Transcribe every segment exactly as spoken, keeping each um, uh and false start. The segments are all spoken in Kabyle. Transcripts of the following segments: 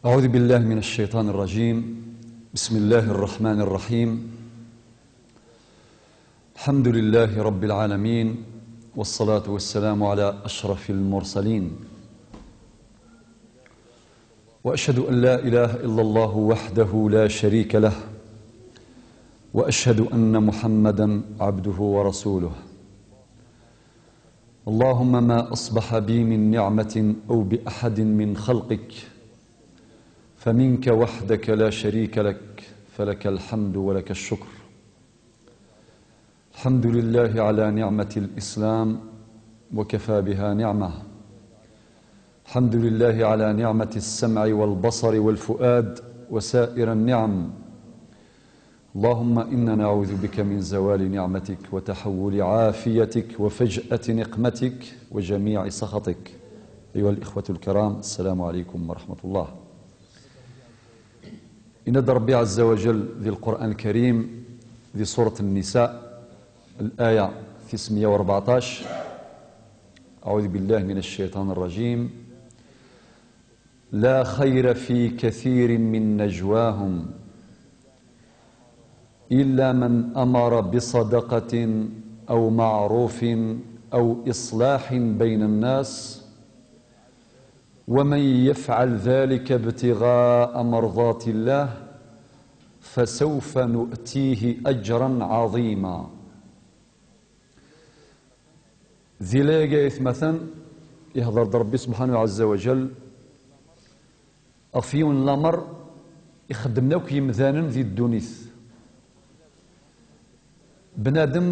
أعوذ بالله من الشيطان الرجيم. بسم الله الرحمن الرحيم. الحمد لله رب العالمين، والصلاة والسلام على أشرف المرسلين. وأشهد أن لا إله إلا الله وحده لا شريك له، وأشهد أن محمدا عبده ورسوله. اللهم ما أصبح بي من نعمة أو بأحد من خلقك فمنك وحدك لا شريك لك، فلك الحمد ولك الشكر. الحمد لله على نعمة الإسلام، وكفى بها نعمة. الحمد لله على نعمة السمع والبصر والفؤاد وسائر النعم. اللهم إنا نعوذ بك من زوال نعمتك وتحول عافيتك وفجأة نقمتك وجميع سخطك. أيها الإخوة الكرام، السلام عليكم ورحمة الله. Yenna-d Ṛebbi ɛezza wa jell di Lqur'an Lkarim, di surat Nnisa, laya tis meyya u rbeɛṭac: أعوذ بالله من الشيطان الرجيم. لا خير في كثير من نجواهم إلا من أمر بصدقة أو معروف أو إصلاح بين الناس، ومن يفعل ذلك ابتغاء مرضات الله فسوف نؤتيه أجرا عظيما. Di layagi, ay atmaten, ihḍer-d Ṛebbi subḥanahu ɛezza wa jell ɣef yiwen n lameṛ ixeddmen akk yimdanen di ddunit. Bnadem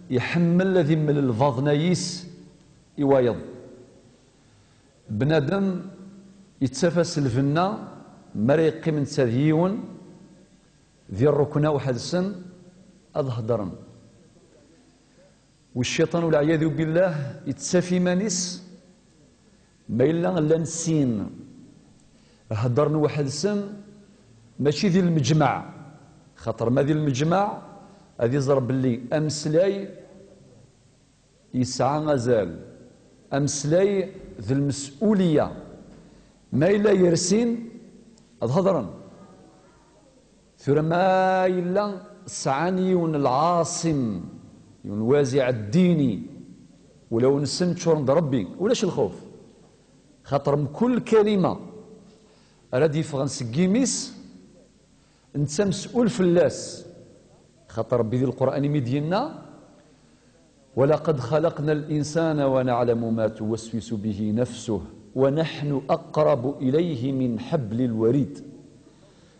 iḥemmel ad immel lbaḍna-is i wayeḍ. Bnadem yettaf-as lbenna mi ara yeqqim netta d yiwen di ṛṛukna weḥd-sen ad heddṛen. U cciṭan, walɛiyadu billah, yettaf iman-is ma yella llan sin heddṛen weḥd-sen, mačči di lmeǧmaɛ, xaṭer ma di lmeǧmaɛ ad iẓer belli ameslay yesɛa azal, ameslay d lmes'uliya. Ma yella ger sin, ad heḍṛen. Tura ma yella sɛan yiwen lɛaṣim, yiwen waziɛ ddini, ulawen nsen ččuren d Ṛebbi, ulac lxuf. Xaṭer mkul kalima ara d-yeffɣen seg yimi-s, netta mes'ul fell-as. Xaṭer Ṛebbi di Lqur'an imi d-yenna: ولقد خلقنا الإنسان ونعلم ما توسوس به نفسه ونحن أقرب إليه من حبل الوريد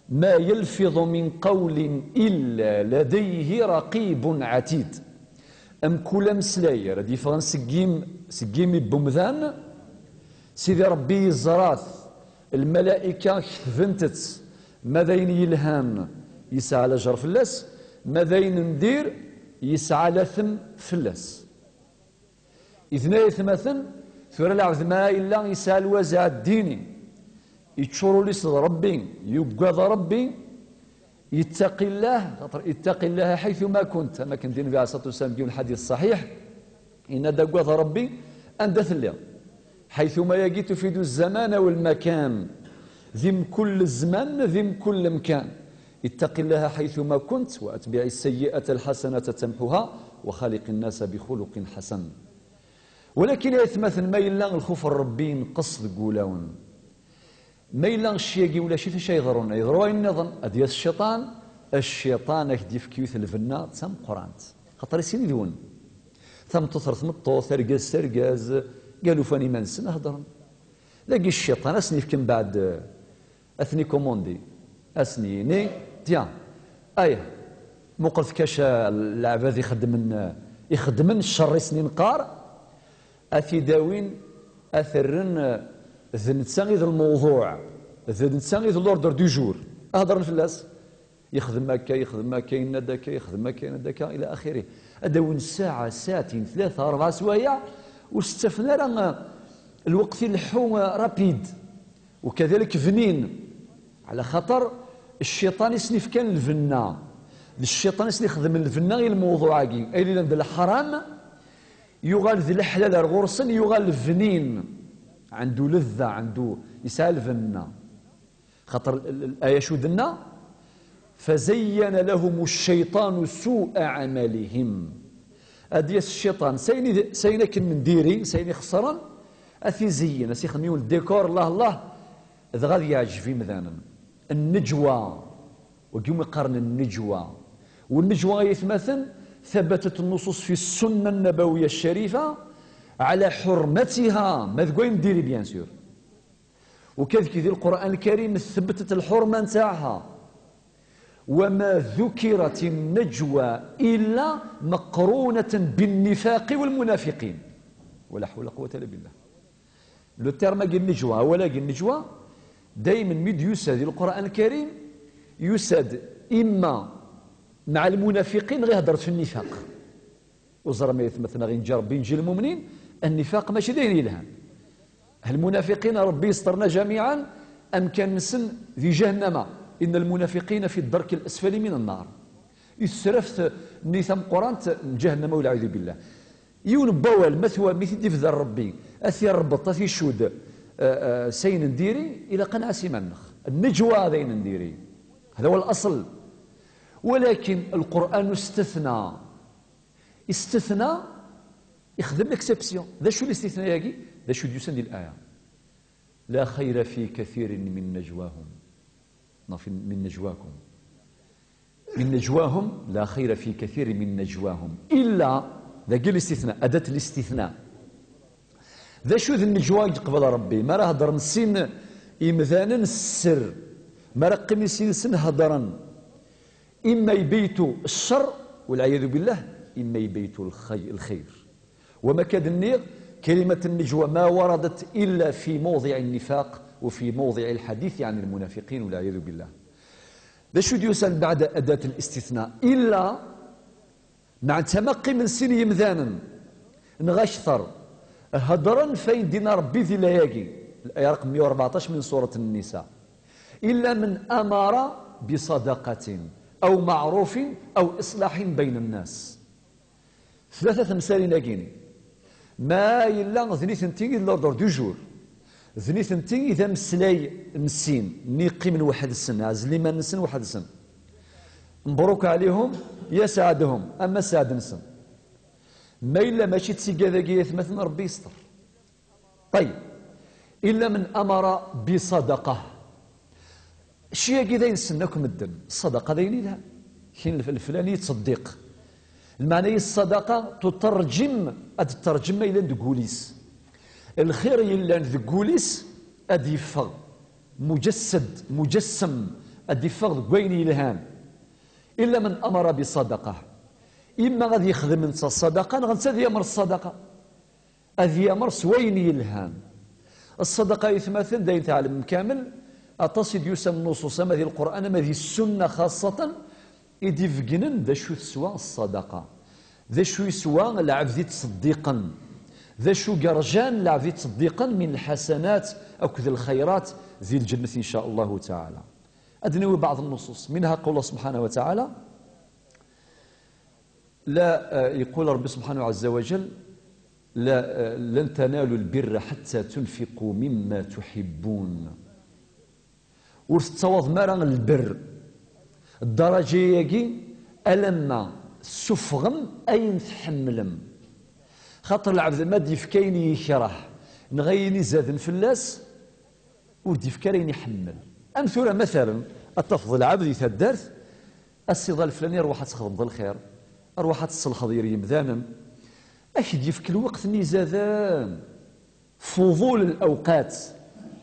ما يلفظ من قول إلا لديه رقيب عتيد. Mkul ameslay ara d-yeffɣen seg yim-, seg yimi n wemdan, Sidi Ṛebbi yeẓra-t, lmalayka ketbent-tt, ma d ayen yelhan yesɛa lajer fell-as, ma d ayen n dir yesɛa latem fell-as. Idan ay atmaten, tura lɛebd ma yella yesɛa lwaziɛ ddini, yeččur ul-is d Ṛebbi, yuggad Ṛebbi, yettaqi Llah, xaṭer ittaqi Llaha ḥaytu ma kunt, am akken di Nnbi ɛalayhi ṣṣalatu wassalam deg yiwen lḥadit ṣṣaḥiḥ, yenna-d: agad Ṛebbi anda telliḍ. Ḥaytu ma yagi tufidu zzamana wal makan, di mkul zzman, di mkul lemkan. Ittaqi Llaha ḥaytu ma kunt, wa atbiɛi ssayyi'ata lḥasanata tamḥuha, wa xaliqi nnasa bi xuluqin ḥasan. Walakin ay atmaten, ma yella lxuf n Ṛebbi yenqes deg wulawen, ma yella cci-agi ulac-it, acu ay yeḍrun? Yeḍru wayen nniḍen, ad d-yas cciṭan, cciṭan ad ak-d-yefk yiwet lbenna d tameqqrant. Xaṭer issin yid-wen. Tameṭṭut ɣer tmeṭṭut, argaz s argaz, galufan iman-nsen, heddren. Dagi cciṭan, ad sen-yefk mbeɛd, ad ten-ikomundi, ad sen-yini: tiens, aya, muqlet kac leɛbad ixeddmen, ixeddmen ccer i sen-inqar, ad t-id-awin, ad t-rren d netta i d lmewḍuɛ, d netta i d l'ordre du jour. Ad heddren fell-as. Yexdem akka, yexdem akka, yenna-d akka, yexdem akka, yenna-d akka, ila axiri. Ad d-awin ssaɛa, ssaɛtin, tlata, rebɛa swayeɛ, ur s-ttafen ara, eh, lweqt ileḥḥu, eh, rapide. Ukadalik bnin. Ɛla xaṭer cciṭan i sen-ifkan lbenna. D cciṭan i sen-ixedmen lbenna i lmewḍuɛ-agi. Ayen yellan d leḥram, yuɣal d leḥlal ar ɣur-sen, yuɣal bnin. Ɛendu ledda, ɛendu, yesɛa lbenna. Xaṭer l-, l-, aya acu d-tenna? فزين لهم الشيطان سوء عملهم. Ad d-yas cciṭan, s ayen i d-, s ayen akken n diri, s ayen ixeṣren, ad t-izeyyen, ad s-ixdem yiwen décor, Allah, Allah, dɣa ad yeɛǧeb imdanen. Nnejwa, wagi umi qqaren nnejwa. Wnnejwa, ay atmaten, ثبتت النصوص في السنة النبوية الشريفة على حرمتها, ma deg wayen n diri, bien sûr. Ukad ki di Lqur'an Lkarim tthebtet lḥurma ntaɛha. وما ذكرت النجوى إلا مقرونة بالنفاق والمنافقين. ولا حول ولا قوة إلا بالله. Le terme-agi nnejwa, awal-agi nnejwa, daymen mi d-yusa di Lqur'an Lkarim, yusa-d imma مع المنافقين, neɣ ihedder-d f nnifaq. Ur ẓer ma yetmetna ɣinǧa Ṛebbi, inǧi lmumnin, nnifaq mačči d ayen yelhan. Lmunafiqin, Ṛebbi yesṭerna jamiɛan, amkan-nsen di jahennama. إن المنافقين في الدرك الأسفل من النار. I tesraft-nni tameqqrant n jahennama, والعياذ بالله. Yiwen n wawal, ma twa-, mi t-id-ibder Ṛebbi, ad t-irbeṭ, ad t-icudd, eh, eh, s ayen n diri, ilaq ad nɛass iman-nneɣ. Nnejwa d ayen n diri. هذا هو الأصل. ولكن القرآن استثنى. Istithna, ixdem l'exception. D acu listithna-agi? D acu d-yusan di laya? لا خير في كثير من نجواهم. Neɣ fi, من نجواكم. من نجواهم، لا خير في كثير من نجواهم. إلا, dagi listithna, adat listithna. D acu d nnejwa i yeqbel Ṛebbi? Mi ara hedren sin imdanen s sser, mi ara qqimen sin-nsen hedren. إما يبيتوا الشر والعياذ بالله، إما يبيتوا الخي-، الخير. وما كاد النيغ، كلمة النجوى ما وردت إلا في موضع النفاق وفي موضع الحديث عن المنافقين والعياذ بالله. D acu d-yusan بعد أداة الاستثناء؟ إلا Meɛna ma qqimen sin yimdanen neɣ akter, hedren f ayen d-yenna Ṛebbi di laya-agi, laya raqem meyya u rbeɛṭac min surat Nnisa, إلا من أمر بصدقة أو معروف أو إصلاح بين الناس. Tlata temsalin-agi-ni. Ma yella d nitenti i d l'ordre du jour, d nitenti i d ameslay n sin, nni yeqqimen weḥd-sen, ɛezlen iman-nsen weḥd-sen. Mebruk ɛlihum, ya sɛedhum, ama sɛed-nsen. Ma yella mačči d tigad-agi, ay atmaten, Ṛebbi yesṭer. Ṭayyeb. Illa men amara bi ṣadaqa. Cci-agi d ayen ssnen akk medden. Ṣṣadaqa d ayen yelhan. Kien lf-, leflani yettṣeddiq. Lmeɛna-is ṣṣadaqa tuterǧim, ad tettreǧim ma yellan deg wul-is. Lxir yellan deg wul-is ad yeffeɣ. Mujassed, mujassem, ad yeffeɣ deg wayen yelhan. Illa men amara bi ṣadaqa. Imma ad yexdem netta ṣṣadaqa, neɣ netta ad yamer ṣṣadaqa. Ad yamer s wayen yelhan. Ṣṣadaqa, ay atmaten, d ayen tɛelmem kamel, aṭas i d-yusan nnuṣuṣ, ama di Lqur'an, ama di Ssunna xaṣṣatan, i d-ibeggnen d acu teswa ṣṣadaqa. D acu yeswa lɛebd ittṣeddiqen. D acu yerǧan lɛebd ittṣeddiqen min lḥasanat akked lxayrat di lǧennet, in ca Allahu taɛala. Ad d-nawi baɛḍ nnuṣuṣ. Minha qawlu subḥanahu wa taɛala, لا، آه، يقول ربي سبحانه عز وجل: لا، آه، لن تنالوا البر حتى تنفقوا مما تحبون. Ur tettawaḍem ara lberr, ddaraǧa-agi, alamma tessufɣem ayen tḥemmlem. Xaṭer lɛebd ma d-yefka ayen yekreh, neɣ ayen izaden fell-as, ur d-yefki ara ayen iḥemmel. Am tura, matalen, ad tafeḍ lɛebd di taddart, a sidi leflani, rwaḥ ad txedmeḍ lxir, rwaḥ ad tselxeḍ ger yimdanen, ad k-d-yefk lweqt-nni izaden. فضول الأوقات.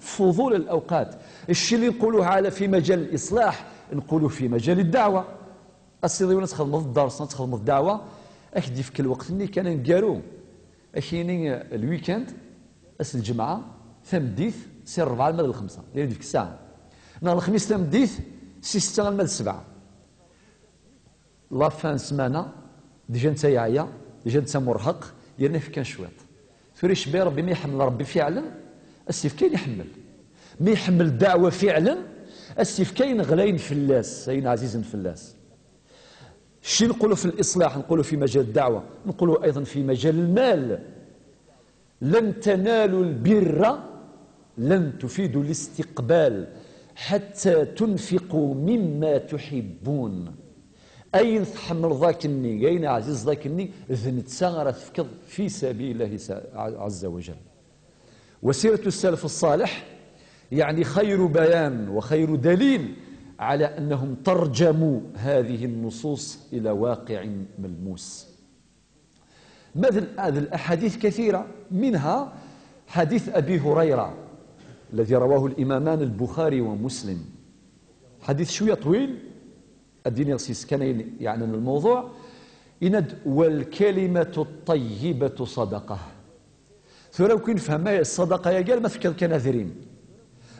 فضول الأوقات. الشيء اللي نقولوه على، في مجال الإصلاح، نقولوه في مجال الدعوة. A sidi, win ad txedmeḍ dders, ad txedmeḍ ddeɛwa, ad k-d-yefk lweqt-nni kan aneggaru. Ad k-yini, eh, lwikand, ass n lǧemɛa, tameddit, si ṛṛebɛa alma d lxemsa, ad k-d-yefk ssaɛa. Neɣ lexmis tameddit, si ssetta alma d ssebɛa. La fin n ssmana, déjà netta yeɛya, déjà netta murheq, yerna yefk kan cwiṭ. Tura icebba Ṛebbi, ma iḥemmel Ṛebbi fiɛlen, ad s-yefk ayen iḥemmel. Ma iḥemmel ddeɛwa fiɛlen, ad s-yefk ayen ɣlayen fell-as, ayen ɛzizen fell-as. Cci نقولوا في الإصلاح، نقولوا في مجال الدعوة، نقولوا أيضًا في مجال المال. لن تنالوا البر، لن تفيد الاستقبال. حتى تنفقوا مما تحبون. Ayen tḥemmleḍ akkenni, ayen ɛzizeḍ akkenni, d netta ara tefkeḍ fi sabilillahi sa-, عز وجل. وسيرة السلف الصالح يعني خير بيان وخير دليل على أنهم ترجموا هذه النصوص إلى واقع ملموس. مثل هذه الأحاديث كثيرة، منها حديث أبي هريرة الذي رواه الإمامان البخاري ومسلم. حديث شوية طويل، الدين يغسيس كان يعني الموضوع. إند: والكلمة الطيبة صدقة. Tura ur nefhem ma ṣṣadaqa-agi, ma tefkiḍ kan adrim.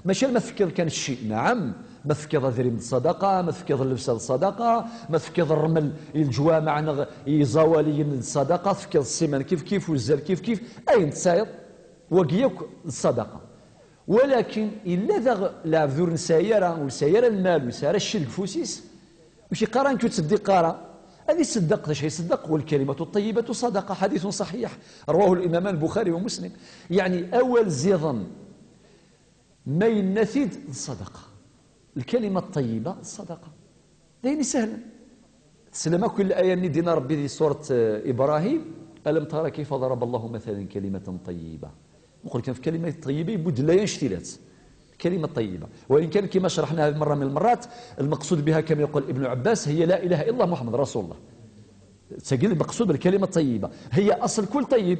Mačči ma tefkiḍ kan cci, naɛam, ma tefkiḍ adrim d ṣṣadaqa, ma tefkiḍ llebsa d ṣṣadaqa, ma tefkiḍ rrmel i leǧwameɛ neɣ i iẓawaliyen d ṣṣadaqa, tefkiḍ ssiman kifkif, uzzal kifkif, ayen tesɛiḍ, wagi yakk d ṣṣadaqa. Walakin illa daɣ lɛebd ur nesɛi ara, ur nesɛi ara lmal, ur nesɛi ara cci deg ufus-is, ur iqqar ara nekk ur ttṣeddiqeɣ ara. Ad iṣeddeq, d acu iṣeddeq? والكلمة الطيبة صدقة، حديث صحيح رواه الإمامان البخاري ومسلم. Yeɛni awal ziḍen ma yenna-t-id d ṣṣadaqa. الكلمة الطيبة صدقة. D ayen isehlen. Teslam akk i laya-nni d-yenna Rebbi di surat, eh, Ibrahim: ألم تر كيف ضرب الله مثلا كلمة طيبة. Muqel kan ɣef kalima ṭṭeyyiba, yewwi-d laya annect-ilat. Kalima ṭṭeyyiba. Wa in kan, kima cerḥna merra min lmerrat, المقصود بها كما يقول ابن عباس هي لا إله إلا الله محمد رسول الله. Tagi d lmeqsud n lkalima ṭṭeyyiba. هي أصل كل طيب.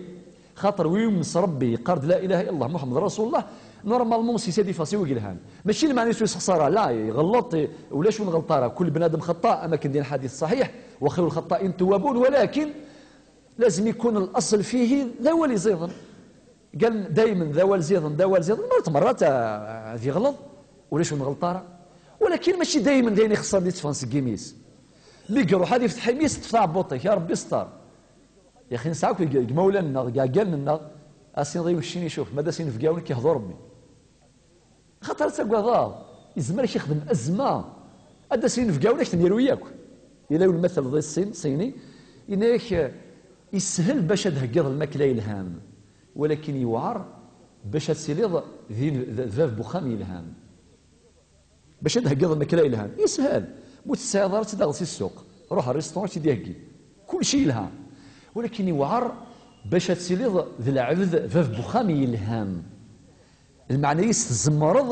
Xaṭer wi yumen s Rebbi, yeqqar-d لا إله إلا الله محمد رسول الله, normalement, c'est, c'est des façons i yelhan. Mačči lmeɛna-is ur yessexṣar ara, la, iɣelleḍ, ulac ur nɣelleḍ ara. كل بنادم خطاء, am akken d-yenna lḥadit ṣṣaḥiḥ: وخير الخطائين التوابون, walakin لازم يكون الأصل فيه d awal iẓiḍen. Qal daymen d awal ziḍen, d awal ziḍen, مرة مرات, ah, ad yeɣleḍ, ulac ur nɣelleḍ ara. Walakin mačči daymen d ayen ixeṣṣren i tteffɣen seg yimi-s. Mi iruḥ ad ifteḥ imi-s, teṭṭef taɛebbuḍt-ik, ya Rebbi sṭer. Yaxi nesɛa akk deg, deg imawlan-nneɣ, deg iɛeggalen-nneɣ, ad s-tiniḍ i uccen icuf, ma d as-inebgawen ad k-ihdu Rebbi. Xaṭer ad tagadeḍ, yezmer ad k-ixdem azma, ad d-asen inebgawen ad k-ten-yaru yakk. Yella lmatel di ṣṣin, ṣṣini, yenna-yak, yeshel bac ad d-theggiḍ lmakla yelhan, walakin yewɛer bac ad tiliḍ d, d, d bab n uxxam yelhan. Bac ad d-theggiḍ lmakla yelhan, yeshel. Ma ur tesɛiḍ ara, ad tt-id-taɣeḍ si ssuq, ruḥ ar restaurant, ad tt-id-iheggi. Kulci yelha. Walakin yewɛer bac ad tiliḍ d lɛebd bab n uxxam yelhan. Lmeɛna-is tzemreḍ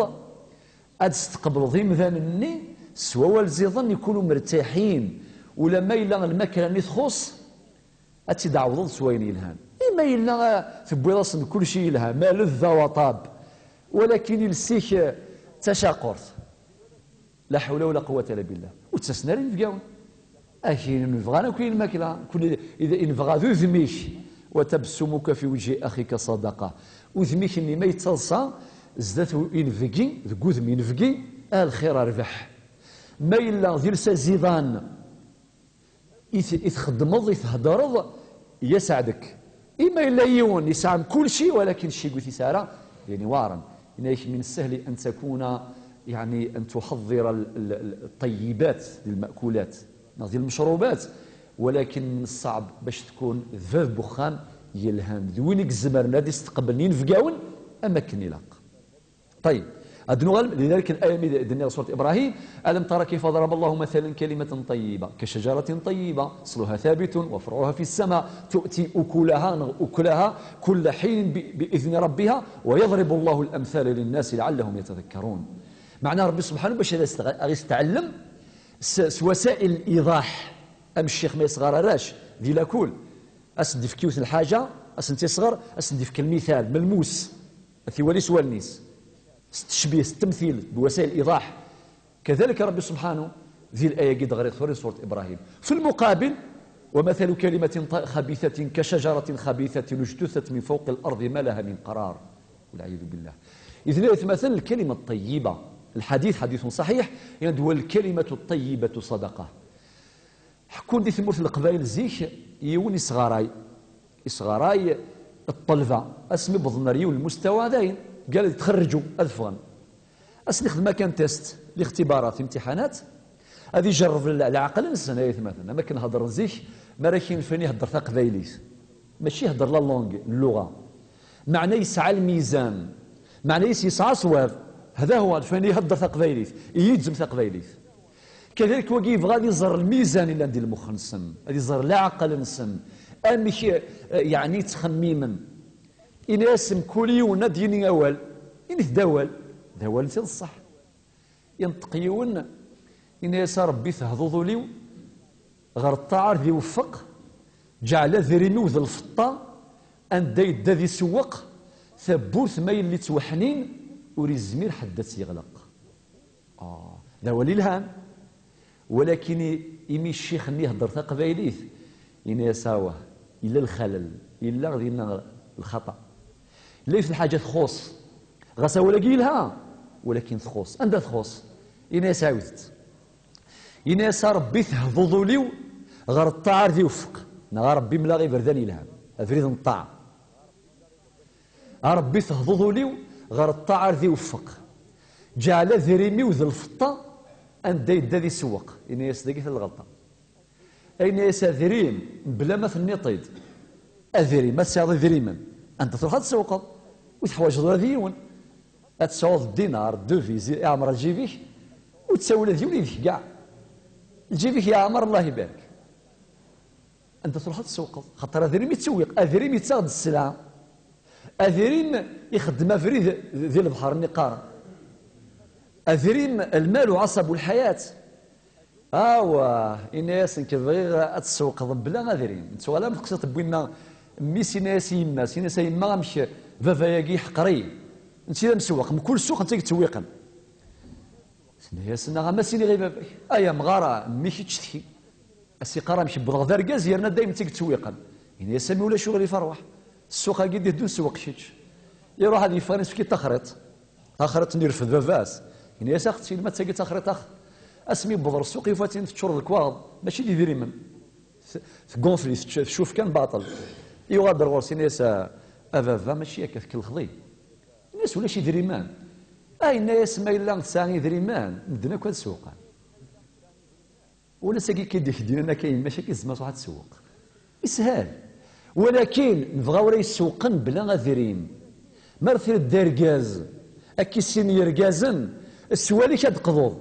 ad testqebleḍ imdanen-nni s wawal ziḍen, ikunu mertiḥin, ulamma yella lmakla-nni txuṣṣ, ad tt-id-ɛawdeḍ s wayen yelhan. Ima yella, ah, tewwiḍ-asen kulci yelha, ma ledda waṭab, walakin iles-ik, ah, d tacaqurt. La ḥawla wala quwwata illa billah. Ur ttasen ara inebgawen. Akin nebɣa akk i lmakla, kul i nebɣa d udem-ik. وتبسمك في وجه أخيك صدقة. Udem-ik-nni ma yettaḍsa zdat inebgi, deg udem inebgi, a lxir, a rrbeḥ. Ma yella d iles aziḍan i t-, i txeddmeḍ, i theddreḍ, yesɛedek. Ima yella yiwen yesɛa kulci, walakin cci ur t-yesɛi ara, d ayen iweɛren. Yenna-yak: من السهل أن تكون، يعني، أن تحضر ال-، ال-، ال-، الطيبات للمأكولات neɣ di lmecrubat, walakin من الصعب bac tkun d bab n uxxam yelhan, d win i izemren ad isteqbel inebgawen am akken ilaq. طيب. Ad nuɣal, لذلك الآية mi d-, d-nniɣ surat Ibrahim: ألم تر كيف ضرب الله مثلا كلمة طيبة كشجرة طيبة أصلها ثابت وفرعها في السماء تؤتي أكلها, neɣ أكلها, كل حين ب-, بإذن ربها ويضرب الله الأمثال للناس لعلهم يتذكرون. Meɛna Rebbi subḥanahu bac ad as-, ad aɣ-isteɛlem s, s وسائل الإيضاح. Am ccix ma yesɣar arrac di lakul, ad sen-d-ifk yiwet n lḥaǧa, ad sen-tt-isɣer, ad sen-d-ifk lmital, melmus, ad t-iwali s wallen-is, s ttecbih, s ttemtil, بوسائل الإيضاح. كذلك Rebbi subḥanahu, di laya-agi d-ɣriɣ tura di surat Ibrahim. في المقابل: ومثل كلمة ط-، خبيثة كشجرة خبيثة اجتثت من فوق الأرض ما لها من قرار. والعياذ بالله. Idan, ay atmaten, الكلمة الطيبة, الحديث حديث صحيح, yenna-d: والكلمة الطيبة صدقة. Ḥekkun di tmurt n Leqbayel zik, yiwen isɣaray, isɣaray ṭṭelba, asmi wwḍen ar yiwen lmustawa dayen, qal: "Txerrǧu, ad ffɣen." Ad sen-ixdem akken test, lixtibarat, imtiḥanat, ad ijerreb le-, leɛqel-nsen, ay atmaten. Am akken heddren zik, mi ara k-infen ihedder taqbaylit. Mačči ihedder la langue, lluɣa. Meɛna yesɛa lmizan. Meɛna-is yesɛa ṣṣwab. هذا هو فين يهدر تقبايليت، يجزم تقبايليت. كذلك وقي يبغى يزر الميزان اللي عندي المخ نسن، هذه يزر العقل نسن، أمك يعني تخميما. إن اسم كل يوم نديني أول، إن في دول، دول نسي الصح. ينطق يون، إن يسا ربي تهضو ذوليو، غير الطاعة ذي وفق، جعل ذريمي وذ الفطة، أن دايد ذي سوق، ثبوت ما يلي توحنين، وريزمير حدث يغلق. آه، ذا ولي الهام. ولكن إمي الشيخ اللي يهضر تقبايليت، إني ساوه، إلا الخلل، إلا غدينا الخطأ. ليس الحاجة تخص. غسا ولا قيلها، ولكن تخص. أنت تخص. إني ساوت. إني سا ربي تهضو ذوليو، غير الطاعة ذي وفق. نا ربي ملا غير بردان إلهام. أفريد الطاعة. ربي تهضو ذوليو، غير الطاعة ذي وفق. جعل ذريمي وذ الفطة، أن دايد ذي سوق. إني يسدقي في الغلطة. Ayen-as adrim, mebla ma tenniḍ-t-id. Adrim, ma tesɛiḍ idrimen, anda truḥ ad tsewqeḍ? Ur teḥwaǧeḍ ula d yiwen. Ad tesɛuḍ dinar, deviz, iɛmer lǧib-ik, ur ttawil ad yiwen yid-k, kkaɛ. Lǧib-ik yeɛmer, Allah ibarek. Anda truḥ ad tsewqeḍ? Xaṭer adrim ittsewwiq, adrim yettaɣ-d sselɛa. Adrim ixeddem abrid di lebḥer-nni qqaren. Adrim, المال عصب الحياة. Awa, ini-as nekk bɣiɣ ad tsewqeḍ mebla adrim. Nettuɣal am teqsiṭ n winna, mmi-s ini-as i yemma-s, ini-as: "A yemma, amek baba-agi iḥqer-iyi? Netta d amsewweq, mkul ssuq netta i yettsewwiqen." Tenna-yas: "Neɣ a ma s-iniɣ i baba-k, ay amɣar, mmi-k ittcetki. A s-iqqar amek wwḍeɣ d argaz, yerna dayem d tt-i yettsewwiqen." Ini-as: "A mmi, ulac uɣilif, rwaḥ. Ssuq-agi d-iheddun, sewweq kečč." Iruḥ ad yeffeɣ, ad yefk i taxriṭ. Taxriṭ-nni irfed baba-s. Ini-as: "Ax-tt-in, ma d tagi d taxriṭ, ax." Asmi yewweḍ ɣer ssuq, yufa-tt-in teččur d lekwaɣeḍ, mačči d idrimen. T-, tgunfli, tecc-, tecuf kan baṭel. Yuɣal-d ar ɣur-s, ini-as: "A, a baba, mačči akka, tkellxeḍ-iyi." Ini-as: "Ulac idrimen." A, yenna-yas: "Ma yella tesɛa idrimen, medden akk ad sewqen." Ulac agi k-id-ikdinen akka yemma-k akka yezmer ad tsewweq. Ishal. Walakin nebɣa ur yessewqen bla adrim. Ma trid d argaz, akka i sin yergazen, s wawal-ik ad d-qḍuḍ.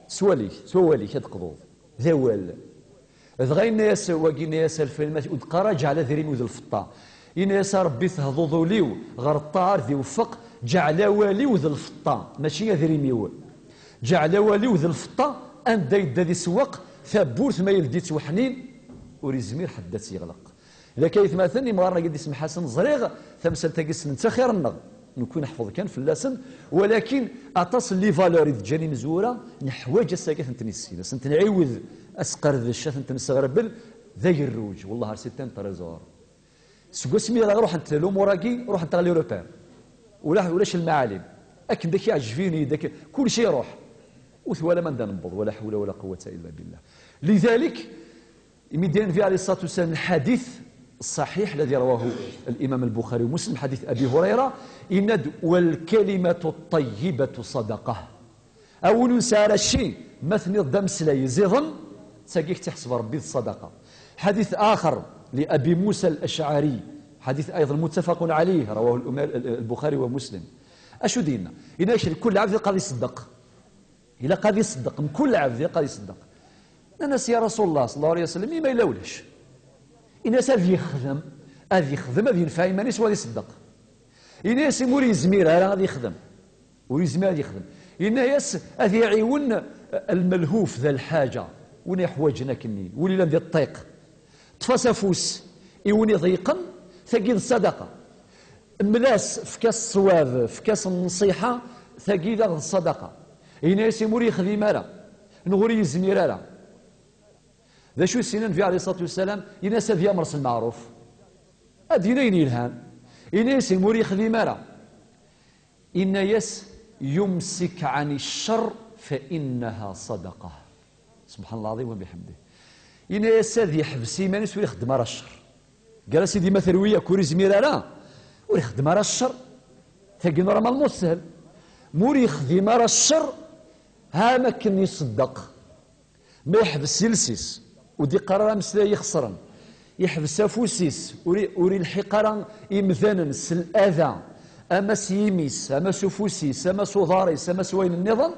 S wawal-ik, s wawal-ik ad d-qḍuḍ. D awal. Dɣa yenna-yas wagi, yenna-yas: "Alfayl, ma ur d-qqar, ǧɛel adrim-iw d lfeṭṭa." Yenna-yas: "A Ṛebbi, tehduḍ ul-iw, ɣer ṭṭaɛa ar d-iweffeq, ǧɛel awal-iw d lfeṭṭa, mačči adrim-iw. Ǧɛel awal-iw d lfeṭṭa, anda yedda di sewweq, tawwurt ma yeldi-tt weḥnin, ur yezmir ḥedd ad tt-yeɣleq." Dagi, aytmaten, imɣaren-agi d-isemḥasen, ẓriɣ tamsalt-agi ssnen-tt axir-nneɣ. Nekwi neḥfeḍ kan fell-asen, walakin aṭas n les valeurs i d-ǧǧan imezwura, neḥwaǧ ass-agi ad tent-nissin, ad tent-nɛiwed, asqerdec, ad tent-nesɣerbel, d agerruj, wallah, c'est un trésor. Seg wasmi ara ruḥent lumuṛ-agi, ruḥent ɣer l'Europe. Ulac, ulac lmaɛalim. Akken d ak-iɛǧeb-iyi, d ak-, kulci iruḥ. Ur twalam anda newweḍ, ولا حول ولا قوة إلا بالله. لذلك, imi d-yenna Nnbi عليه الصلاة والسلام الحديث الصحيح الذي رواه الإمام البخاري ومسلم, حديث أبي هريرة, yenna-d: "والكلمة الطيبة صدقة." A win ur nesɛi ara cci, ma tenniḍ-d ameslay ziḍen, d tagi i k-tt-iḥseb Ṛebbi d ṣṣadaqa. حديث آخر لأبي موسى الأشعري, حديث أيضا متفق عليه، رواه الأم-، البخاري ومسلم. Acu d-yenna? Yenna-ak: "Mkul ɛebd ilaq ad iṣeddeq." Ilaq ad iṣeddeq, mkul ɛebd ilaq ad iṣeddeq. Nnan-as: "Ya Rasul Allah, صلى الله عليه وسلم, i ma yella ulac?" Ini-as: "Ad yexdem, ad yexdem, ad yenfeɛ iman-is, u ad iṣeddeq." Ini-as: "Imi ur yezmir ara ad yexdem." Ur yezmir ad yexdem. Yenna-yas: "Ad iɛiwen lmelhuf, da lḥaǧa, win iḥwaǧen akkenni, win yellan di ṭṭiq. Ṭṭef-as afus i win iḍeyqen, tagi d ṣṣadaqa. Mel-as, efk-as ṣṣwab, efk-as nnṣiḥa, tagi daɣ d ṣṣadaqa." Yenna-yas: "Imi ur yexdim ara, neɣ ur yezmir ara." D acu i s-yenna Nnbi عليه الصلاة والسلام? Yenna-yas: "Ad yamer s lmeɛruf, ad d-yini ayen yelhan." Yenna-yas: "Imi ur yexdim ara." Yenna-yas: "يمسك عن الشر فإنها صدقة." سبحان الله العظيم وبحمده. Yenna-yas: "Ad yeḥbes iman-is, ur ixeddem ara ccer." Gar-as-id, ma terwi-yak ur izmir ara, ur ixeddem ara ccer. Tagi normalement teshel. Ma ur yexdim ara ccer, ha am akken iṣeddeq. Ma yeḥbes iles-is, ur d-iqqar ara ameslay ixeṣren, yeḥbes afus-is, ur i-, ur ilḥiq ara imdanen s lada, ama s yimi-s, ama s ufus-is, ama s uḍar-is, ama s wayen nniḍen,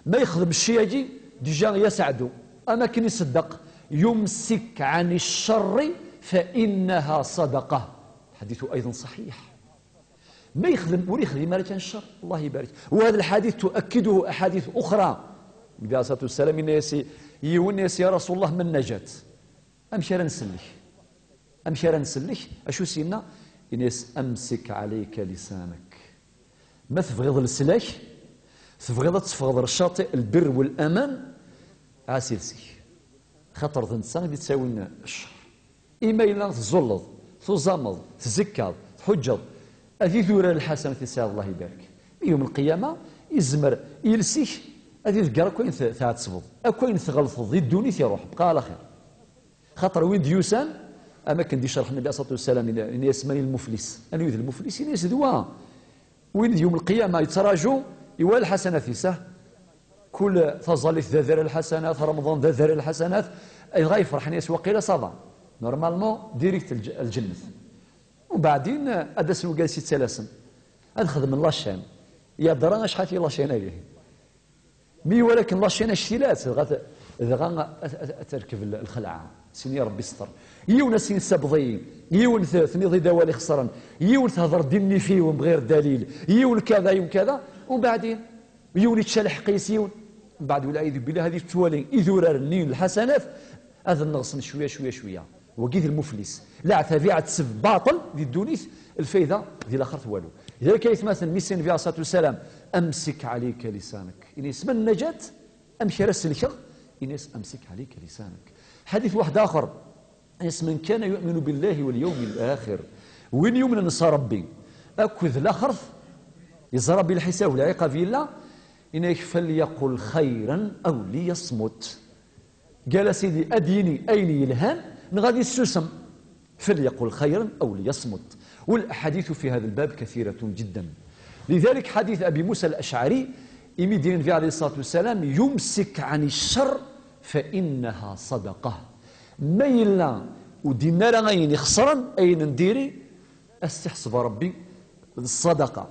ma yexdem cci-agi, déjà yas ɛdu. Am akken iseddeq, يمسك عن الشر فإنها صدقة. حديث أيضا صحيح. Ma yexdem, ur yexdim ara kan ccer, Allah ibarik. وهذا الحديث تؤكده أحاديث أخرى. Nnbi alayhi ṣṣalatu wassalam yenna-yas i yiwen, yenna-yas: "Ya Rasulullah, ma nnajat?" Amek ara nsellek? Amek ara nsellek? Acu s-yenna? Yenna-yas: "أمسك عليك لسانك." Ma tebɣiḍ leslak, tebɣiḍ ad teffɣeḍ ɣer ccaṭi lbir wal aman, ɛas iles-ik. Xaṭer d netta i d-ittawin ccer. Imi yella tẓulleḍ, tuẓameḍ, tzekkaḍ, tḥuǧǧeḍ, ad idurar lḥasanat i tesɛiḍ, Allah ibarek. Mi yum lqiyama, izmer iles-ik ad iḍegger akk ayen t-, tɛettbeḍ, akk ayen tɣelṭeḍ di ddunit iruḥ, bqa ɛla xir. Xaṭer win d-yusan, am akken d-icerḥ Nnbi alayhi ṣṣalatu wassalam, yenna-yas: "من المفلس؟" Anwa i d lmuflis? Yenna-yas: "D wa." Win d yum lqiyama yettraǧu, iwala lḥasanat-is, ah. Kul taẓallit d adrar lḥasanat, Remḍan d adrar lḥasanat, dɣa yefreḥ, yenna-yas: "Waqila ça va. Normalement, direct lǧ-, lǧennet." Umbeɛdin, ad d-asen wigad s-yettalasen. Ad xedmen la chaîne. Yadra acḥal i la chaîne-agi. Mi iwala akken la chaîne actilat, dɣa t-, dɣa a, a, a terkeb l-, lxelɛa. Sin ya Rebbi sṭer. Yiwen a sin sabḍi, yiwen t-, tniḍ-id awal ixesren, yiwen tehder-d imnif-iw bɣir dalil, yiwen kada, yiwen kada, umbeɛdin, yiwen yečča lḥeqq-is yiwen. Umbeɛd, wal ɛiyadu billah, ad yettwali idurar-nni n lḥasanat, ad nneɣsen cwiya, cwiya, cwiya. Wagi d lmuflis. Leɛtab iɛetteb baṭel di ddunit, lfayda di laxert walu. Lidalik ay atmaten, mi s-yenna Nnbi alayhi ṣṣalatu wassalam: "أمسك عليك لسانك." Ini isem nnajat, amek ara selkeɣ? Ini-as: "أمسك عليك لسانك." Ḥadit waḥed axer, ini-as: "من كان يؤمن بالله واليوم الآخر." Win yumnen s Rebbi akked laxert, yeẓra bi lḥisab, lɛiqab yella, ini-ak: "فليقل خيرا أو ليصمت." Qal a Sidi, ad d-yini ayen yelhan, neɣ ad yessusem. فليقل خيرا أو ليصمت. والأحاديث في هذا الباب كثيرة جدا. لذلك حديث أبي موسى الأشعري، imi d-yenna Nnbi alayhi ṣṣalatu wassalam: "يمسك عن الشر فإنها صدقة." Ma yella ur d-yenni ara ayen ixesren, ayen n diri, ad s-t-iḥseb Rebbi d ṣṣadaqa.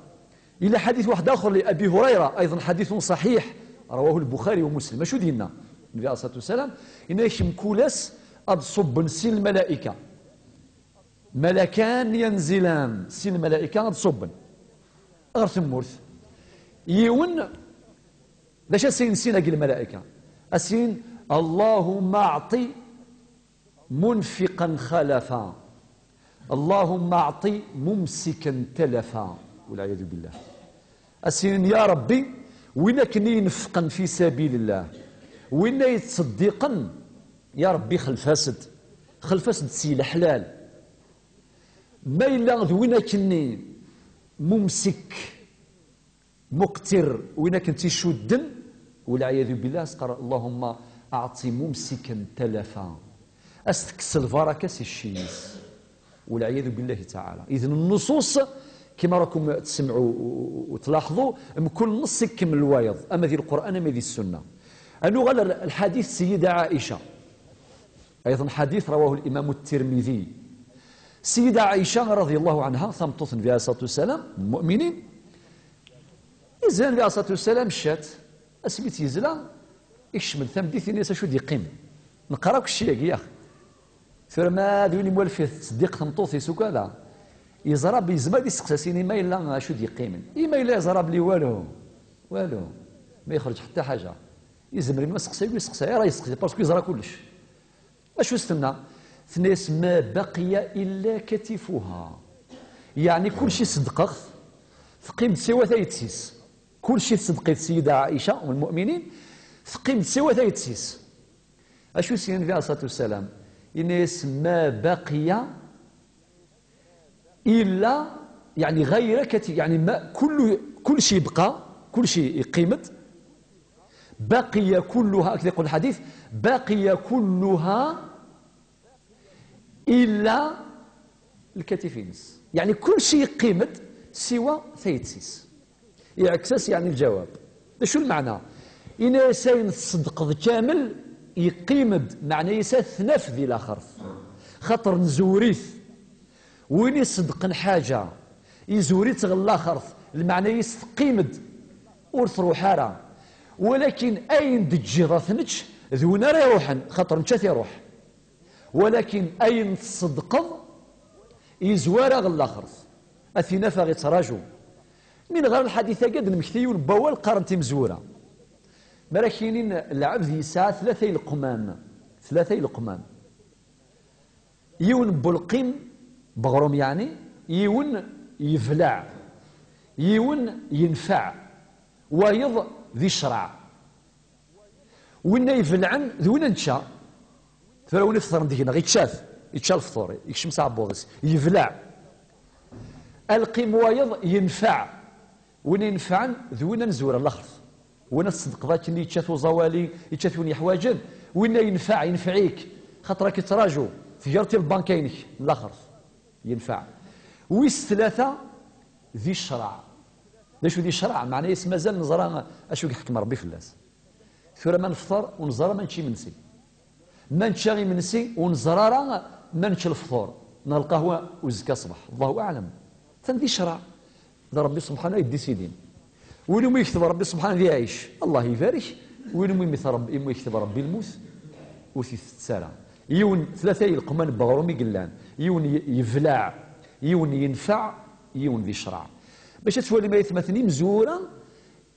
Yella ḥadit waḥed axer li Abi Hurayra, أيضا حديث صحيح، رواه البخاري ومسلم. Acu d-yenna Nnbi alayhi ṣṣalatu wassalam? Yenna-ak mkul ass ad ṣubben sin lmalayka. Malakan yanzilan, sin lmalayka ad ṣubben ɣer tmurt. Yiwen, d acu a s-inin sin-agi lmalayka? A s-inin: "اللهم أعط منفقا خلفا، اللهم أعط ممسكا تلفا." والعياذ بالله. A s-inin: "Ya Rebbi, win akken i ineffqen fi sabilillah, win ay yettṣeddiqen, ya Rebbi, xlef-as-d, xlef-as-d si leḥlal." Ma yella d win akken-nni mumsik, muqtir, win akken tt-icudden, والعياذ بالله, as-qqar: "اللهم أعط ممسكا تلفا." As-tekkes lbaraka si cci-is. والعياذ بالله تعالى. إذن النصوص, كما راكم تسمعوا و-، و-، وتلاحظوا, mkul نص ikemmel wayeḍ, ama di Lqur'an, ama di Ssunna. Ad nuɣal ar lḥadit Sayyida Aisha. أيضا حديث رواه الإمام الترمذي. Sayyida Aisha رضي الله عنها, tameṭṭut n Nnbi alayhi ṣṣalatu wassalam, n lmu'minin, yezla Nnbi alayhi ṣṣalatu wassalam ccat, asmi tt-yezla, ikcem-d tameddit, yenna-yas: "Acu d-yeqqimen? Neqqar akk cci-agi, yax." Tura ma d win imuwalef tettseddiq tmeṭṭut-is ukada, yeẓra bi-, yezmer ad isteqsi a s-yini ma yella acu d-yeqqimen. I ma yella yeẓra belli walu, walu, ma yexrec ḥetta ḥaǧa, yezmer inu aseqsi, ur yesteqsi ara, yesteqsi, parce que yeẓra kullec. Acu s-tenna? Tenna-yas: "ما بقي إلا كتفها." Yeɛni kulci ṣeddqeɣ-t, teqqim-d siwa tayet-is. Kulci tṣeddeq-it Sayyida Aisha, Umm lmu'minin, teqqim-d siwa tayet-is. Acu s-yenna Nnbi alayhi ṣṣalatu wassalam? Yenna-yas: "ما بقي إلا، يعني، غير كتف-، يعني، ما، كل، kulci yebqa, kulci yeqqim-d, بقي كلها", akken yeqqel lḥadit, "بقي كلها إلا الكتف-ines." Yeɛni kulci yeqqim-d siwa tayet-is. Iɛekk-as, yeɛni, lǧawab. D acu lmeɛna? Ini-as ayen tṣeddqeḍ kamel yeqqim-d, meɛna-yas ad t-naf di laxert. Xaṭer nzewwer-it. Win iṣeddqen ḥaǧa, Izwir-itt ɣer laxert, lmeɛna-is teqqim-d, ur truḥ ara. Walakin ayen d-teǧǧiḍ ad t-nečč, d win ara iruḥen, xaṭer nečč ad t-iruḥ. Walakin ayen tṣeddqeḍ, yezwar-aɣ ɣer laxert. A t-inafeɣ ittraǧu. Mi neɣra lḥadit-agi, ad d-nemmekti yiwen n wawal qqaren-t imezwura. Mi ara k-inin lɛebd yesɛa tlata ileqman. Tlata ileqman. Yiwen n welqim, beɣrum yeɛni, yiwen yebleɛ, yiwen yenfeɛ, wayeḍ d icreɛ. Winna ibelɛen d winna nečča. Tura win ifeṭṭren deg-neɣ, ičča-t, ičča lefṭur, ikcem s aɛebbuḍ-is, yebleɛ. Alqim wayeḍ yenfeɛ. Win inefɛen d win ad nezwer ɣer laxert. Win ad tṣeddqeḍ akken yečča-t uẓawali, yečča-t win yeḥwaǧen. Winna yenfeɛ, yenfeɛ-ik. Xaṭer ad k-ittraǧu, tgerḍ-t i lbanka-inek n laxert. Yenfeɛ. Wis tlata, di ccreɛ. D acu di ccreɛ? Meɛna-yas mazal neẓra acu i yeḥkem Ṛebbi fell-as. Tura ma nefṭer, ur neẓri ara ma nečča imensi. Ma nečča imensi, ur neẓri ara ma nečča lefṭur neɣ lqahwa uzekka ṣṣbeḥ. Allahu aɛlam. Atan di ccreɛ. D Ṛebbi subḥanahu i yeddisidin. Win umi yekteb Ṛebbi subḥanahu ad iɛic, Allah ibarek. Win umi yemmet Ṛebbi, umi yekteb Ṛebbi lmut, ur t-itett ara. Yiwen, tlata ileqman n weɣrum i yellan. Yiwen y-, yebleɛ, yiwen yenfeɛ, yiwen di ccreɛ. Bac ad twalim ay atmaten imezwura,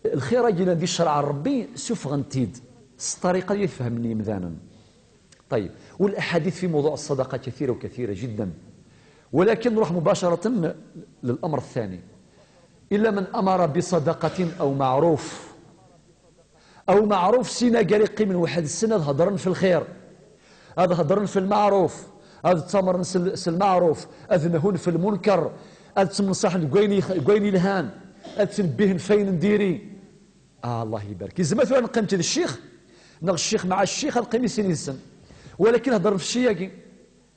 lxir-agi yellan di ccreɛ n Ṛebbi, sufɣen-t-id s ṭṭariqa i tfehmen yimdanen. طيب، والأحاديث في موضوع الصدقة كثيرة وكثيرة جدا، ولكن نروح مباشرة للأمر الثاني. إلا من أمر بصدقة أو معروف، أو معروف سينا قال يقيم واحد السنة هضرن في الخير، هذا هضرن في المعروف، هذا تمرن سل-، سل المعروف، هذا نهون في المنكر، هذا تمنصحن قويني، قويني لهان، هذا تنبيهن فين نديري. Ah, Allah ibarek. Yezmer tura neqqim d ccix, neɣ ccix مع ccix, ad neqqim i sin yid-sen. Walakin heddren f cci-agi.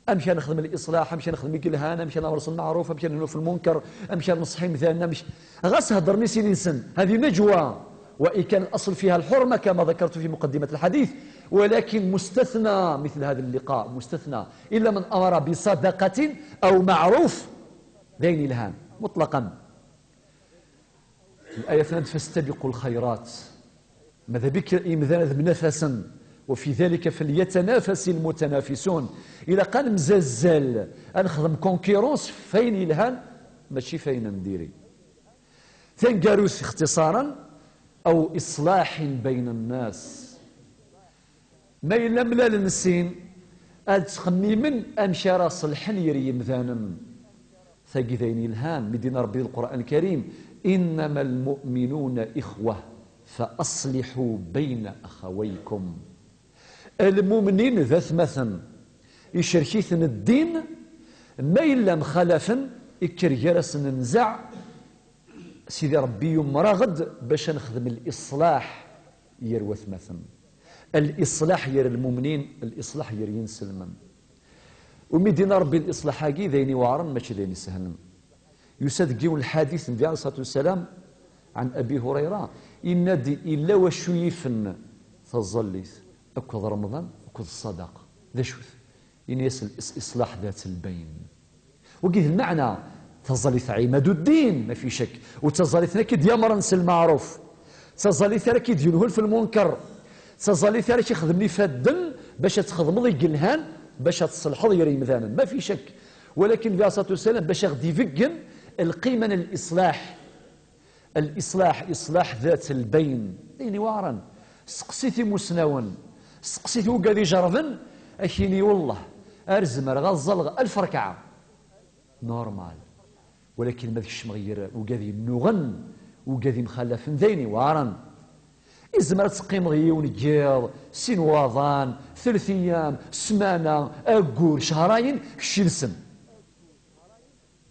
Amek ara nexdem liṣlaḥ, amek ara nexdem i yelhan, amek ara nemres lmeɛruf, amek ara nenhu f lmunker, amek ara nenṣeḥ imdanen, amek. Ɣas heddren i sin yid-sen. هذه نجوى. وإن كان الأصل فيها الحرمة كما ذكرت في مقدمة الحديث، ولكن مستثنى مثل هذا اللقاء، مستثنى. إلا من أمر بصدقة أو معروف. D ayen yelhan. مطلقا. Laya tenna-d, "Fastabiqu lxayrat." Mada bik imdan ad mnafasen. "Wa fi dhalika falyatanafasi lmutanafisun." Ilaq ad nemzazzal, ad nexdem concurrence f wayen yelhan, mačči f wayen n diri. Taneggarut, ixtiṣaren, aw iṣlaḥin bayna nnas. Ma yella mlalen sin, ad ttxemmimen amek ara ṣelḥen ger yimdanen. Tagi d ayen yelhan, mi d-yenna Ṛebbi di Lqur'an Lkarim, "Innama lmu'minuna ixwa, fa aṣliḥu bayna axawaykum." Lmumnin d atmaten, icerk-iten ddin, ma yella mxalafen, ikker gar-asen nzeɛ, Sidi Ṛebbi yumer-aɣ-d bac ad nexdem liṣlaḥ ger watmaten. Liṣlaḥ ger lmumnin, liṣlaḥ ger yinselmen. Umi d-yenna Ṛebbi liṣlaḥ-agi d ayen iweɛṛen, mačči d ayen isehlen. Yusa-d deg yiwen lḥadit Nnbi ɛalayhi ṣṣlatu wassalam, ɛan Abi Hurayra, yenna-d, illa wacu yifen taẓallit akked Remḍan akked ṣṣadaqa. D acu-t? Yenna-yas, "L-, is-, iṣlaḥ dat lbayn." Wagi d lmeɛna, taẓallit ɛimadu ddin, ma fi cakk. U d taẓallit ara k-id-yamren s lmeɛruf. D taẓallit ara k-id-yunhun f lmunker. D taẓallit ara k-ixedmen ifadden bac ad txedmeḍ i yelhan, bac ad tṣelḥeḍ ger yimdanen, ma fi cakk. Walakin, Nnbi ɛalayhi ṣṣlatu wassalam, bac a ɣ-d-ibeggen lqima n liṣlaḥ. Liṣlaḥ, iṣlaḥ dat lbayn. D ayen iweɛṛen. Seqsit imusnawen, seqsit wigad ijerrben, ad k-yini, "Wellah, ar zemreɣ ad ẓẓalleɣ alef ṛekɛa." Normal. Walakin ma ad kecmeɣ ger wigad yennuɣen, wigad imxalafen, d ayen iweɛṛen. Izmer ad teqqimeḍ yiwen n yiḍ, sin waḍan, telt iyam, ssmana, aggur, cehrayen, kečč yid-sen.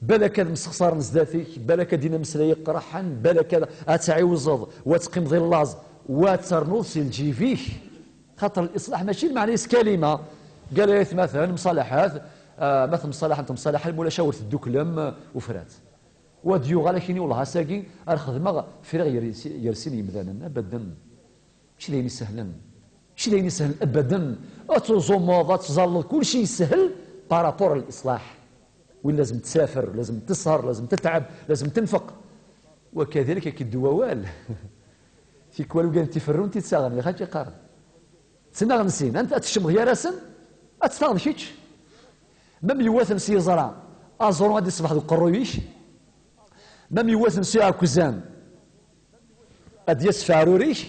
Balak ad msexṣaren zdat-ik, balak ad d-inin ameslay iqraḥen, balak ad, ad tɛiwzeḍ, wa teqqimeḍ i llaẓ, wa ternuḍ si lǧib-ik. Xaṭer liṣlaḥ mačči lmeɛna-is kalima. Qal ay atmaten, mṣalaḥet, ah, ma temṣalaḥem, temṣalaḥem, ma ulac awer tedduklem, ah, ufrat. Wa d-yuɣal ad k-yini, "Wellah, ass-agi ar xedmeɣ, friɣ ger, ger sin yemdanen." Abaden. Mačči d ayen isehlen. Mačči d ayen isehlen abaden. Ad tuẓumeḍ, ad tẓalleḍ, kulci yeshel par rapport liṣlaḥ. Win lazem tsafer, lazem tesher, lazem tetɛeb, lazem tenfeq. Wakadalik ad k-iddu wawal. Tikwal ugan tiferrunt i ttaɣen, yaxac iqqaren. Ttnaɣen sin, anta ad tkecmeḍ gar-asen, ad ttaɣeḍ kečč. Ma m yiwaten s yiẓra, aẓru ad d-iṣbeḥ deg uqerruy-ik. Ma m yiwaten s iɛekkzan, ad d-yas feɛrur-ik.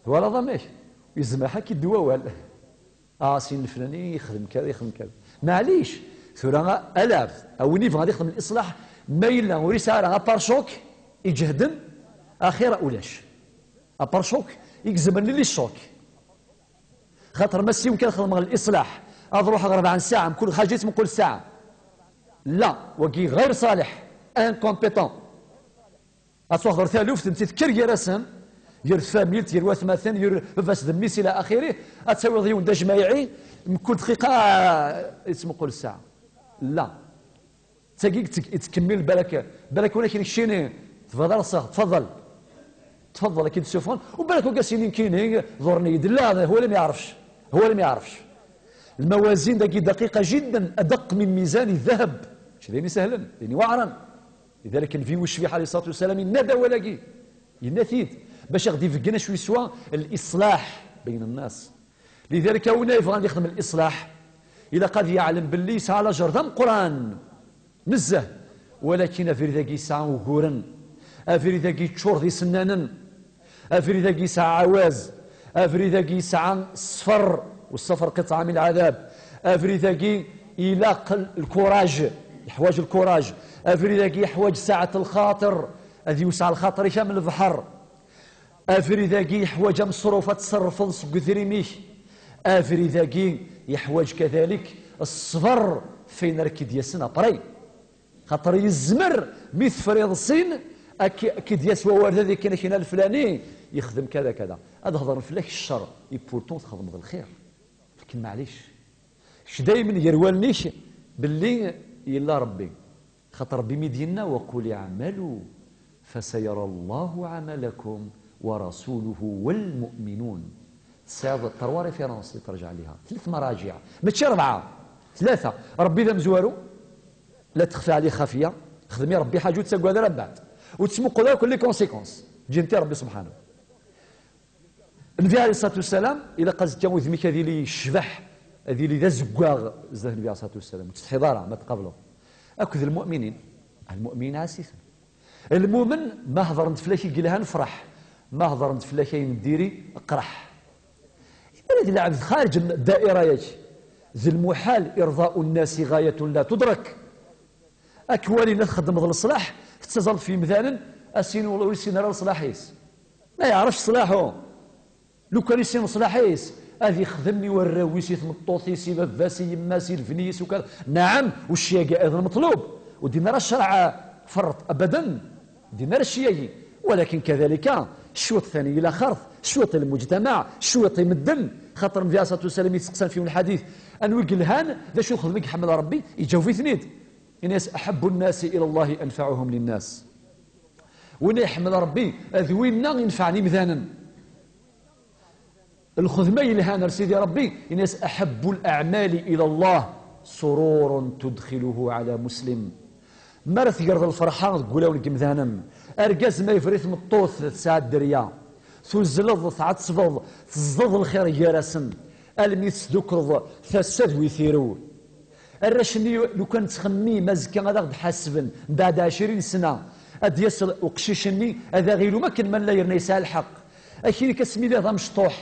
Twalaḍ amek? Yezmer ad k-iddu wawal. Ah, sin leflani yexdem kada, yexdem kada. Maɛlic, tura alaɛbed, a win yebɣan ad yexdem liṣlaḥ, ma yella ur yesɛi ara aparcuk iǧehden, axir ulac. Aparcuk i izemren i licuk. Xaṭer ma siwen kan xedmeɣ liṣlaḥ, ad ruḥeɣ rebɛa n ssaɛa, mkul xaǧa yettmuqul ssaɛa. La, wagi ɣayr ṣaliḥ, incompétent. Ad twaxdeḍ taluft n tekker gar-asen, gar tfamilt, gar watmaten, gar baba-s d mmi-s ila axiri, ad tawiḍ yiwen d ajmaɛi, mkul dqiqa, ah, yettmuqul ssaɛa. La. Tagi i yettkemmil balak, balak win akken kcini, tebɣiḍ ara ṣṣeɣ, tfaḍel. Tfaḍel akken d-sufɣen, u balak wagi ass-nni nekkini, ḍurren-iyi-d, la, هو لم يعرفش، هو لم يعرفش. Lmawazin dagi daqiqa jidden, adaq min mizan ddahab. Mačči d ayen isehlen, d ayen iweɛren. Lidalik, Nnbi ucbiḥ, alayhi ṣṣalatu wassalam, yenna-d awal-agi. Yenna-t-id, bac ad ɣ-d-ibeggen acu yeswa liṣlaḥ bayna nnas. Lidalik, a win ay yebɣan ad yexdem liṣlaḥ, ilaq ad yeɛlem belli yesɛa lajer d ameqqran nezzeh, walakin abrid-agi yesɛa uguren, abrid-agi yeččur d isennanen, abrid-agi yesɛa ɛawaz, abrid-agi yesɛa ṣṣfer, والسفر قطعة من العذاب. Abrid-agi ilaq lkuraj, yeḥwaǧ lkuraj. Abrid-agi yeḥwaǧ saɛet lxaṭer, ad yewseɛ lxaṭer-ik am lebḥer. Abrid-agi yeḥwaǧ ameṣruf ad tṣerrfeḍ seg udrim-ik. Abrid-agi yeḥwaǧ kadalik ṣṣber f wayen ara k-id-yasen après. Xaṭer yezmer, mi tefriḍ sin, ad k-, ad k-id-yas wawal d ad ikkan akina leflani, yexdem kada kada. Ad hedren fell-ak ccer, et pourtant txedmeḍ lxir. Lakin maɛlic. Kečč daymen gar wallen-ik belli yella Rebbi. Xaṭer Rebbi mi d-yenna: وقل اعملوا فسيرى الله عملكم ورسوله والمؤمنون. Tesɛiḍ trois références i terǧeɛ liha. Tlet maraǧiɛ. Mačči rebɛa. Tlata. Rebbi d amezwaru. لا تخفى عليه خافية. Xdem i Rebbi ḥaǧa ur ttaggad ara mbeɛd. Ur ttmuqul ara akk les conséquences. Ǧǧin-t i Rebbi subḥanahu. Nnbi alayhi ṣṣalatu wassalam, ilaq azekka udem-ik ad yili yecbeḥ, ad yili d azeggaɣ zdat Nnbi alayhi ṣṣalatu wassalam, ur tettsetḥiḍ ara ma tqableḍ. Akked lmuminin, lmuminin ɛass-iten. Lmumen, ma hedren-d fell-ak i yelhan, freḥ, ma hedren-d fell-ak ayen n diri, qreḥ. Imir ad lɛebd xarǧ n ddaira-yak, d lmuḥal, irḍa'u nnasi ɣayatun la tudrak. Ad k-walin ad txeddmeḍ leṣlaḥ, tettaẓalleḍ f yimdanen, ad s-inin ur yessin ara leṣlaḥ-is. Ma yeɛref ṣṣlaḥu, lukan yessin leṣlaḥ-is, ad ixdem i warraw-is, i tmeṭṭut-is, i baba-s, i yemma-s, i lebni-is, ukad. Naɛam, ucciyagi ayḍen meṭlub. Ur d-yenna ara ccreɛ ferreṭ, abadan. Ur d-yenna ara cciyagi. Walakin kadalika, cwiṭ tani i laxert, cwiṭ i lmujtamaɛ, cwiṭ i medden. Xaṭer Nnbi alayhi ṣṣalatu wassalam yesteqsan f yiwen lḥadit: anwi yelhan, d acu nxeddem i iḥemmel Rebbi? Iǧaweb-iten-id. Ini-as: أحب الناس إلى الله أنفعهم للناس. Win iḥemmel Rebbi, d winna inefɛen imdanen. Lxedma yelhan ar Sidi Rebbi, ini-as: أحب الأعمال إلى الله سرور تدخله على مسلم. Mi ara tegreḍ lferḥa deg wulawen n yimdanen, argaz ma yebra i tmeṭṭut tesɛa dderya, tuzzleḍ, tɛettbeḍ, tezdeḍ lxir gar-asen, almi tesdukreḍ tasa d witirew. Arrac-nni, lukan nettxemmim azekka ad aɣ-d-ḥasben, mbeɛd ɛecrin sna, ad d-yas uqcic-nni, ad aɣ-ilum akken ma nella yerna yesɛa lḥeqq. Akini-k asmi lliɣ d amecṭuḥ,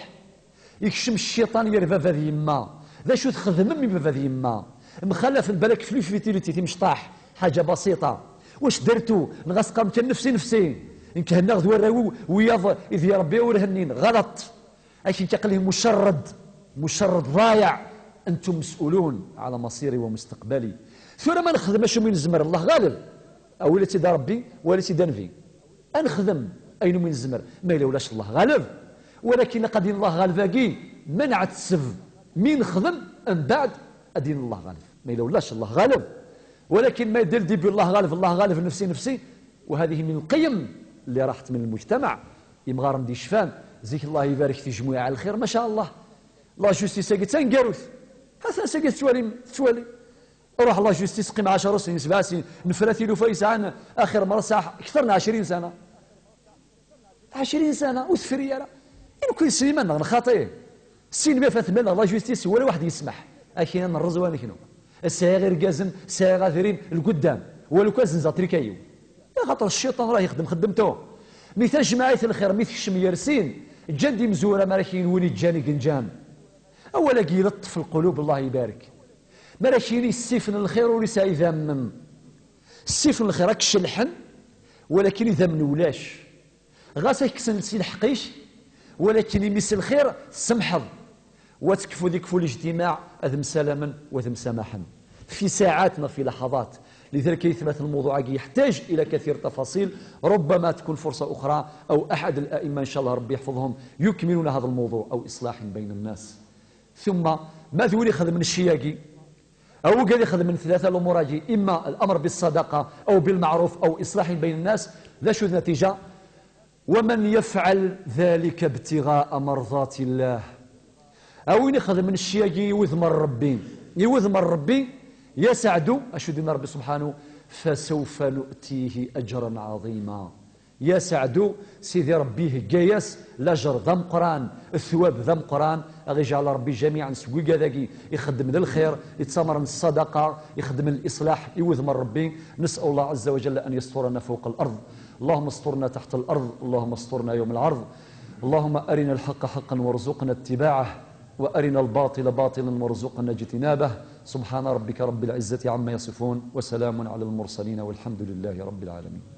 ikcem cciṭan gar baba d yemma. D acu txedmem i baba d yemma? Mxalafen balak f les futilités timecṭaḥ, ḥaǧa basiṭa. Wac dertu? Nɣas qqarem kan nefsi nefsi. Nekk hennaɣ d warraw-iw, wiyaḍ i d Rebbi ur hennin. Ɣalaṭ. Akken aql-i mucerred, mucerred ḍayeɛ, أنتم مسؤولون على مصيري ومستقبلي. Tura ma nexdem acu mi nezmer, Allah ɣaleb. Awali-tt-id a Rebbi, wali-tt-id a Nnbi. Ad nexdem ayen umi nezmer, ma yella ulac Allah ɣaleb. Walakin ilaq ad yini Allah ɣaleb-agi, ma nɛetteb, mi nexdem, mbeɛd ad yini Allah ɣaleb. Ma yella ulac Allah ɣaleb. Walakin ma yedda le début Allah ɣaleb, Allah ɣaleb, nefsi, nefsi, وهذه من القيم اللي راحت من المجتمع. Imɣaren d-yecfan, zik Allah ibarek tijmuɛa lxir, ma sha Allah. La justice-agi d taneggarut. Atan ass-agi tettwalim, tettwali. Ruḥ la justice, qqim ɛecra snin, sebɛa snin, nefra tilufa yesɛan axir mara sɛa kter n ɛecrin sana. Ɛecrin sana, ur tefri ara. I nekk yessin iman-nneɣ nxaṭi. Sin ma fatmen la justice, wala waḥed yesmaḥ. Akina n rreẓwa neknu. Sɛiɣ irgazen, sɛiɣ adrim, lguddam. Wala kan zenzeɣ trikayiw. Axaṭer cciṭan rah ixeddem xeddemtu. Mi tajmaɛit n lxir, mi tekcem ger sin, ǧǧan-d imezwura mi ara k-yini win iǧǧan i yenǧan. Awal-agi ileṭṭef lqulub, Allah ibarek. Mi ara k-yini ssifen n lxir ur yesɛi idammen. Ssifen n lxir ad k-celḥen, walakin idammen ulac. Ɣas ad k-kksen si lḥeqq-ik, walakin imi s lxir tsemḥeḍ. وتكفو ذيك في الاجتماع، أذم سلما وذم سماحا في ساعات، في لحظات. لذلك يثبت الموضوع يحتاج إلى كثير تفاصيل. ربما تكون فرصة أخرى أو أحد الأئمة إن شاء الله ربي يحفظهم يكملون هذا الموضوع أو إصلاح بين الناس. ثم ماذا ولي خدم الشياقي؟ أو قال يخدم من ثلاثة الأمور هاجي، إما الأمر بالصدقة أو بالمعروف أو إصلاح بين الناس. لا شو النتيجة؟ ومن يفعل ذلك ابتغاء مرضات الله. أو إن يخدم الشياقي يوذم الربي، يوذم الربي، يسعد، أشد من ربي سبحانه، فسوف نؤتيه أجرا عظيما. يسعد سيدي ربي هكاياس، لاجر ذا مقران، الثواب ذا مقران. أغي جعل ربي جميعا سويقا ذاكي يخدم ذا الخير، يتسامر الصدقة، يخدم الإصلاح، يوذم ربي. نسأل الله عز وجل أن يسترنا فوق الأرض. اللهم استرنا تحت الأرض، اللهم استرنا يوم العرض. اللهم أرنا الحق حقا وارزقنا اتباعه، وأرنا الباطل باطلا وارزقنا اجتنابه. سبحان ربك رب العزة عما يصفون، وسلام على المرسلين، والحمد لله رب العالمين.